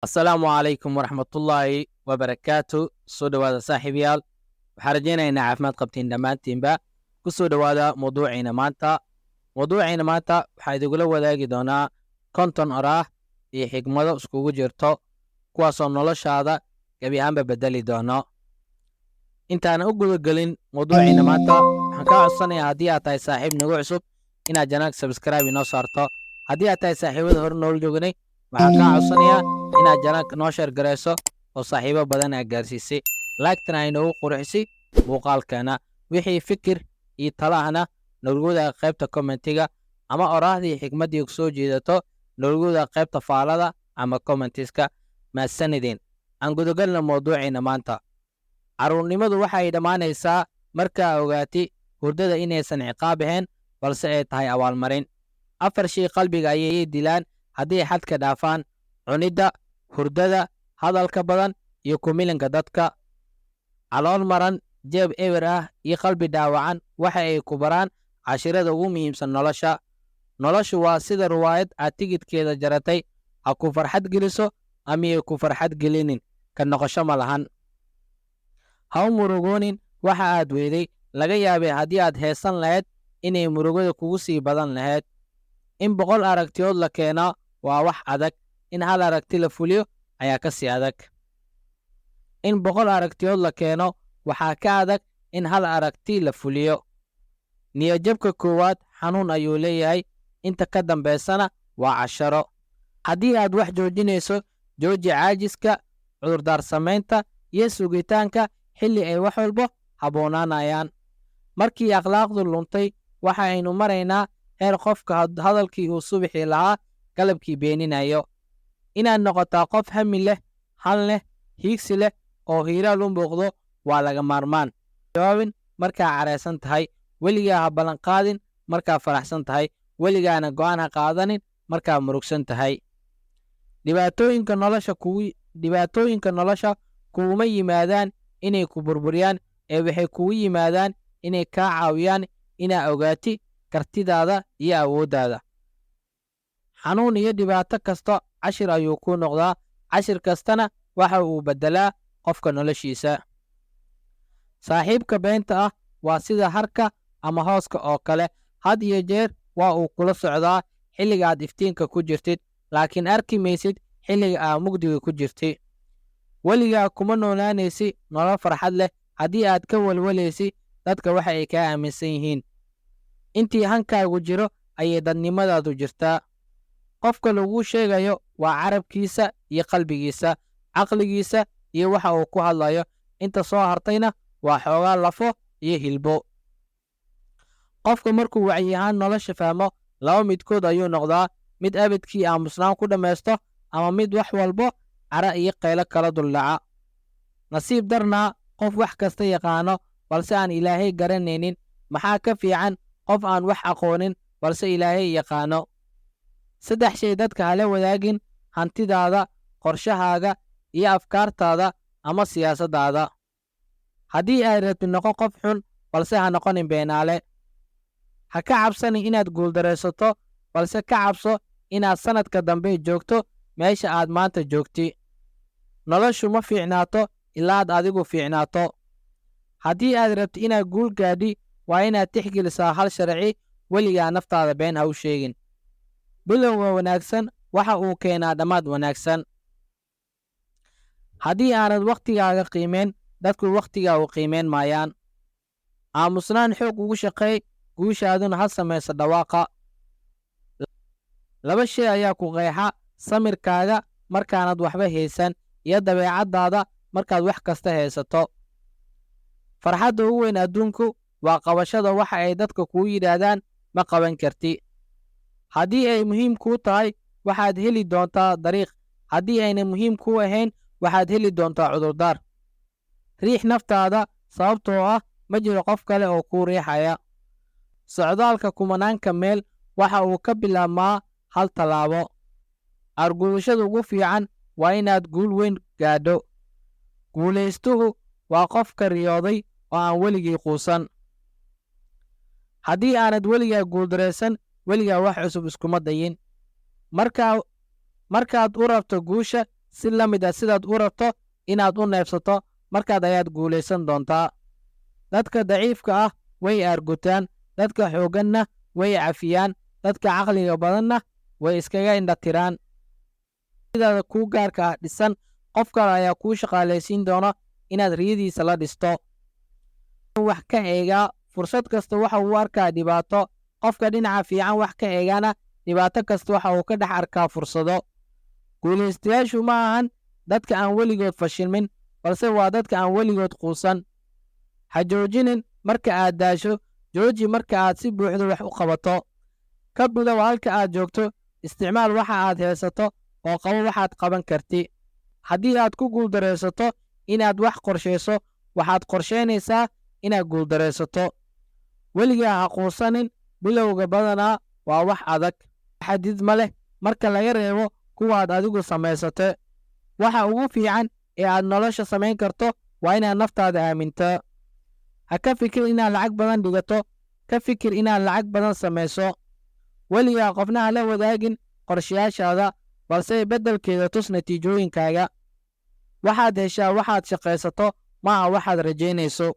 Asalaamu calaykum waraxmatullaahi wabarakaatu. Soo dhowaada, saaxiibayaal. Waxaan rajaynaynaa caafimaad qabtiin dhammaantiinba. Ku soo dhowaada mawduuciina maanta. Mawduuciina maanta waxaa idingula wadaagi doonaa 50 oraah iyo xigmado iskugu jirto, kuwaasoo noloshaada gebi ahaanba bedeli doono. Intaanan u gudagelin mawduuciina maanta, waxaan kaa codsanayaa, haddii aad tahay saaxiib nagu cusub, inaad channelka subscribe inoo saarto. Haddii aad tahay saaxiibada hore noola jooganay, waxaan kaa codsanayaa inaad channelka noo share garayso oo saaxiibo badan aad gaarsiisay, like-tana ay noogu qurxisay muuqaalkeena. Wixii fikir iyo talo ahna noogu wadaag qaybta commentiga, ama oraahdii xigmaddii ku soo jiidato noogu wadaag qaybta faalada ama commentiska. Mahadsanidin. Aan gudagalna mawduuciina maanta. Carruurnimadu waxay dhammaanaysaa markaa ogaati hurdada inaysan ciqaab ahayn, balse ay tahay abaalmarin. Afar shay qalbiga ayay dilaan haddii xadka dhaafaan: cunidda, hurdada, hadalka badan iyo kumilanka dadka. Calool maran, jeeb eber ah iyo qalbi dhaawacan waxa ay ku baraan cashirada ugu muhiimsan nolosha. Noloshu waa sida ruwaayad aad tigidhkeeda jaratay: ha ku farxad geliso ama ku farxad gelinin, ka noqosho ma lahan. Ha u murugoonin waxa aad weyday. Laga yaabay haddii aad heesan lahayd inay murugada kugu sii badan lahayd. In 100 aragtiyood la keenaa waa wax adag, in hal aragti la fuliyo ayaa ka sii adag. In 100 aragtiyood la keeno waxaa ka adag in hal aragti la fuliyo. Niyadjabka koowaad xanuun ayuu leeyahay, inta ka dambaysana waa casharo. Haddii aad wax joojinayso, jooji caajiska, cudurdaar samaynta iyo sugitaanka xilli ay wax walba habboonaanayaan. Markii akhlaaqdu luntay, waxa aynu maraynaa heer qofka hadalkii uu subaxii lahaa galabkii beeninayo. Inaad noqotaa qof hami leh, hal leh, hiigsi leh oo hiiraal u muuqdo waa laga maarmaan. Jawaabin markaa caraysan tahay. Weligaa ha ballanqaadin markaa faraxsan tahay. Weligaana go'aan ha qaadanin markaa murugsan tahay. Dhibaatooyinka nolosha kuguma yimaadaan inay ku burburiyaan, ee waxay kugu yimaadaan inay kaa caawiyaan inaa ogaati kartidaada iyo awooddaada. Xanuun iyo dhibaato kasta cashir ayuu ku noqdaa, cashir kastana waxa uu beddelaa qofka noloshiisa. Saaxiibka beenta ah waa sida harka ama hooska oo kale: had iyo jeer waa uu kula socdaa xilliga aad iftiinka ku jirtid, laakiin arki maysid xilliga aad mugdiga ku jirtid. Weligaa kuma noolaanaysi nolol farxad leh haddii aad ka walwalaysi dadka waxa ay kaa aaminsan yihiin. Intii hankaagu jiro ayay dadnimadaadu jirtaa. Qofka laguu sheegayo waa carabkiisa iyo qalbigiisa, caqligiisa iyo waxa uu ku hadlayo. Inta soo hartayna waa xoogaa lafo iyo hilbo. Qofka markuu wacyi ahaan nolosha fahmo, laba midkood ayuu noqdaa: mid abidkii aamusnaan ku dhammaysto ama mid wax walbo cara iyo qaylo kala duldhaca. Nasiib darnaa qof wax kasta yaqaano balse aan Ilaahay garanaynin. Maxaa ka fiican qof aan wax aqoonin balse Ilaahay yaqaano? Saddex shay dadka hala wadaagin: hantidaada, qorshahaaga iyo afkaartaada ama siyaasaddaada. Haddii aad rabtid, noqo qof xun, balse ha noqonin beenaale. Ha ka cabsanin inaad guuldaraysato, balse ka cabso inaad sannadka dambe joogto meesha aad maanta joogti. Noloshu ma fiicnaato ilaa aad adigu fiicnaato. Haddii aad rabti inaad guul gaadhi, waa inaad tixgelisaa hal sharci: weligaa naftaada been ha u sheegin. Bilowga wanaagsan waxa uu keenaa dhammaad wanaagsan. Haddii aanad wakhtigaaga qiimeyn, dadku wakhtigaagu qiimeyn maayaan. Aamusnaan xoog ugu shaqeey, guushaaduna ha samayso dhawaaqa. Laba shay ayaa ku qeexa: samirkaaga markaanad waxba haysan iyo dabeecaddaada markaad wax kasta haysato. Farxadda ugu weyn adduunku waa qabashada waxa ay dadka kuu yidhaahdaan ma qaban karti. Haddii ay muhiim kuu tahay, waxaad heli doontaa dariiq. Haddii ayna muhiim kuu ahayn, waxaad heli doontaa cudurdaar. Riix naftaada, sababtoo ah ma jiro qof kale oo kuu riixaya. Socdaalka kumanaanka meel waxa uu ka bilaabmaa hal tallaabo. Argudashada ugu fiican waa inaad guul weyn gaadho. Guulaystuhu waa qofka riyooday oo aan weligii quusan. Haddii aanad weligaa guuldaraysan, weligaa wax cusub iskuma dayin. Markaa markaad u rabto guusha si la mid ah sidaad u rabto inaad u neefsato, markaad ayaad guulaysan doontaa. Dadka daciifka ah way aargutaan, dadka xoogganna way cafiyaan, dadka caqliga badanna way iskaga indhatiraan. Sidaada kuu gaarka ah dhisan, qof kale ayaa kuu shaqaalaysiin doona inaad riyadiisa la dhisto. Wax ka eegaa fursad kasta waxa uu arkaa dhibaato, qofka dhinaca fiican wax ka eegaana dhibaato kasta waxa uu ka dhex arkaa fursado. Guulaystayaashu ma ahan dadka aan weligood fashilmin, balse waa dadka aan weligood quusan. Ha joojinin marka aad daasho, jooji marka aad si buuxda wax u qabato. Ka bilow halka aad joogto, isticmaal waxa aad haysato oo qabo waxaad qaban karti. Haddii aad ku guuldaraysato inaad wax qorshayso, waxaad qorshaynaysaa inaad guuldaraysato. Weligaa ha quusanin, bilowga badanaa waa wax adag. Xadid ma leh marka laga reebo kuwaad adigu samaysate. Waxa ugu fiican ee aad nolosha samayn karto waa inaad naftaada aaminto. Ha ka fikir inaad lacag badan dhigato, ka fikir inaad lacag badan samayso. Weligaa qofna ha la wadaagin qorshayaashaada, balse beddelkeeda tus natiijooyinkaaga. Waxaad heshaa waxaad shaqaysato, maaha waxaad rajaynayso.